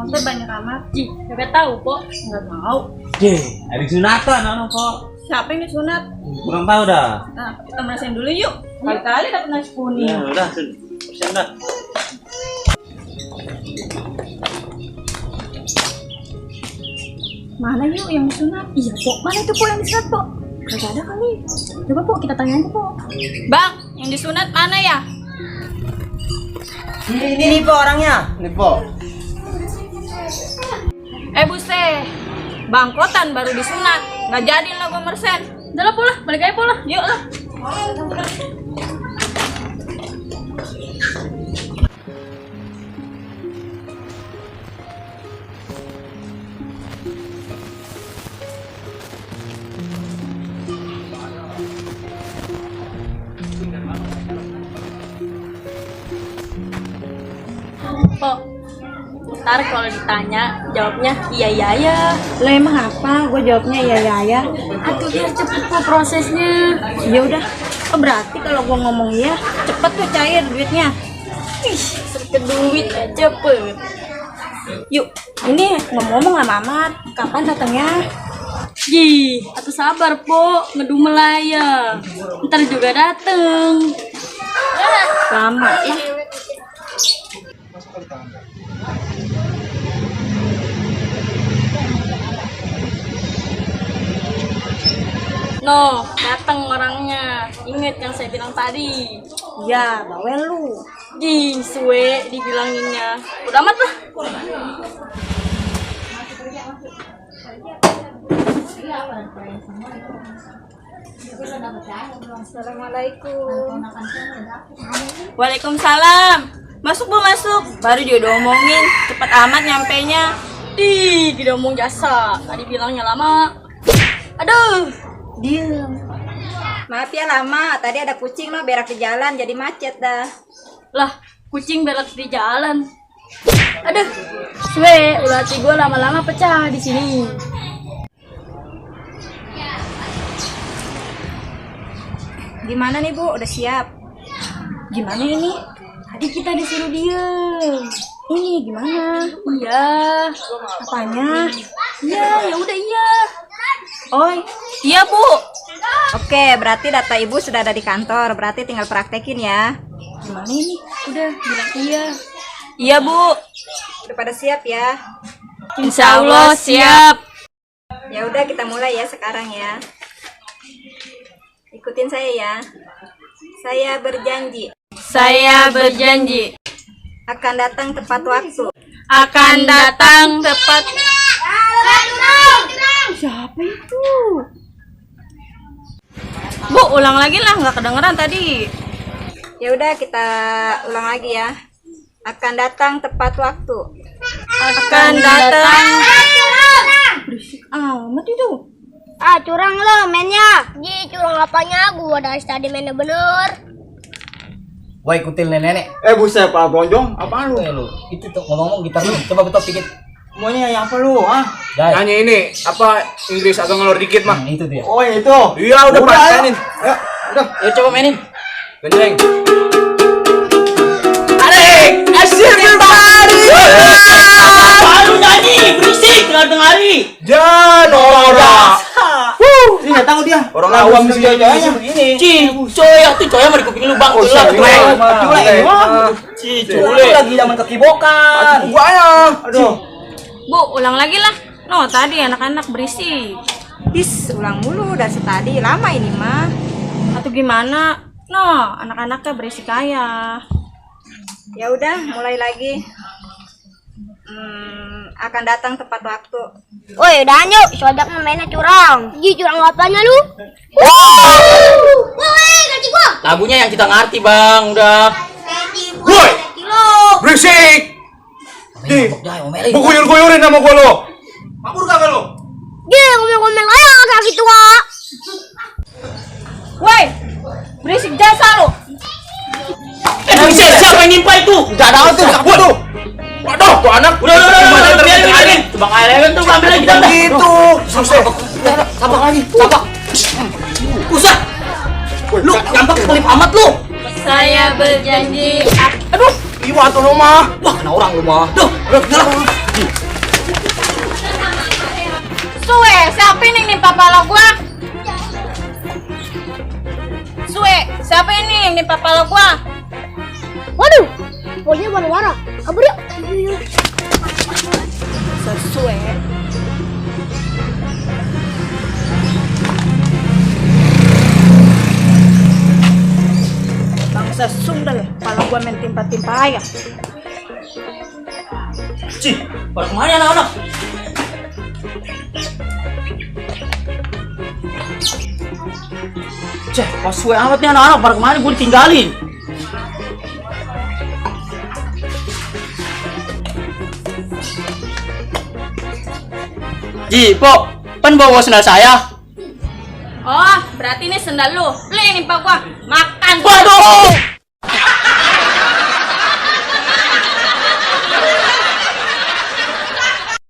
Konten banyak amat. Ji, gak tahu kok. Nggak tahu. Ada sunatan anu kok. Siapa yang disunat? Kurang tahu dah. Nah, kita merasain dulu yuk. Kali-kali dapat nasi kuning. Ya udah, persen dah. Mana yuk yang disunat? Iya, Pok. Mana itu Pok yang disunat, Pok? Gak ada kali. Coba Pok, kita tanya aja, Pok. Bang, yang disunat mana ya? Ini po orangnya. Ini po. Buse. Bangkotan baru disunat. Nggak jadi lah gue mersen. Udah lah, pola. Balik aja, pola. Yuk lah. Kok ntar kalau ditanya jawabnya iya iya ya. Lah emang apa? Gue jawabnya iya. Aduh biar cepet kok prosesnya. Ya udah. Oh, berarti kalau gue ngomong iya, cepet tuh cair duitnya. Ih, sedikit duit cepet. Yuk, ini ngomong lama amat. Kapan datangnya? Ji, atau sabar po, ngedumel aja. Ntar juga dateng. Lama ya. No, datang orangnya. Ingat yang saya bilang tadi. Ya, bawel lu. Ji, suwe dibilanginnya. Udah amat lah. Assalamualaikum. Waalaikumsalam. Masuk Bu, masuk. Baru juga diomongin, cepet amat nyampenya. Diomong jasa. Tadi bilangnya lama. Aduh. Diem. Maaf ya lama, tadi ada kucing mah berak di jalan jadi macet dah. Lah, kucing berak di jalan. Aduh. Suwe, ulah hati gue lama-lama pecah di sini. Gimana nih Bu, udah siap? Gimana ini? Tadi kita disuruh diem. Ini gimana? Iya. Apanya? Iya, ya udah iya. Oh, iya Bu. Oke, berarti data Ibu sudah ada di kantor. Berarti tinggal praktekin ya. Gimana ini? Udah bilang iya. Iya Bu. Udah pada siap ya? Insya Allah siap. Ya udah kita mulai ya sekarang ya. Ikutin saya ya. Saya berjanji Saya berjanji akan datang tepat waktu. akan datang tepat. Siapa itu? Bu, ulang lagi lah, nggak kedengeran tadi. Ya udah kita ulang lagi ya. Akan datang tepat waktu. Akan datang. Berisik amat itu. Ah, curang lo mainnya. Ji, curang apanya? Gua dari tadi mainnya bener. Gua ikutin nenek. Buset, Pak Bronjong, apaan lu? Lu itu tuh ngomong gitar lu. Coba betul dikit. Maunya yang apa lu, ah? Jai. Nyanyi ini, apa Inggris agak ngelor dikit mah. Itu dia. Oh, yang itu. Iya, udah patenin. Ayo, udah. Ayo coba mainin. Gendeng. Adik, asyik berbari. Baru nyanyi, berisik, nggak dengari. Jangan orang. Ini nggak tahu dia. Orang awam sih Begini. Coy, tuh coy mau di kuping lu bang. Cule lagi zaman kekibokan. Gua ya. Aduh. Bu, ulang lagi lah. No, tadi anak-anak berisik. Ulang mulu dari tadi. Lama ini mah. Atau gimana? No, anak-anaknya berisik aja. Ya udah, mulai lagi. Akan datang tepat waktu. Woi, udah yuk, sodak mainnya curang. Ji, curang apanya lu? Woi, gaji gua. Lagunya yang kita ngerti bang, udah. Woi, berisik. Di, Omelin. gua guyur-guyurin sama gua lo. Mabur kagak lo? Ji, ngomel-ngomel aja kayak gitu ah. Woi, berisik jasa lo. Siapa yang nimpa itu? Enggak ada tuh, kabur tuh. Waduh, tuh anak. Udah, biarin. Coba kalian tuh ambil lagi dah. Gitu. Susah. Sabar lagi, sabar. Usah. Lu nyampak kelip amat lu. Saya berjanji. Aduh, Iya tuh lo mah. wah kena orang lu mah. Duh, udah. Sue, siapa ini nimpa pala gua? Sue, siapa ini yang nimpa pala gua? Waduh, pokoknya warna-warna. Kabur yuk. Sesue. Bangsa Sunda ya, pala gua main timpa-timpa ayam. Cih, pada kemana anak-anak? Cih, pas suwe amat nih anak-anak, pada kemana gue ditinggalin? Ji, Po, kan bawa sendal saya? Oh, berarti ini sendal lu. Lu yang nimpa gua. Makan. Waduh!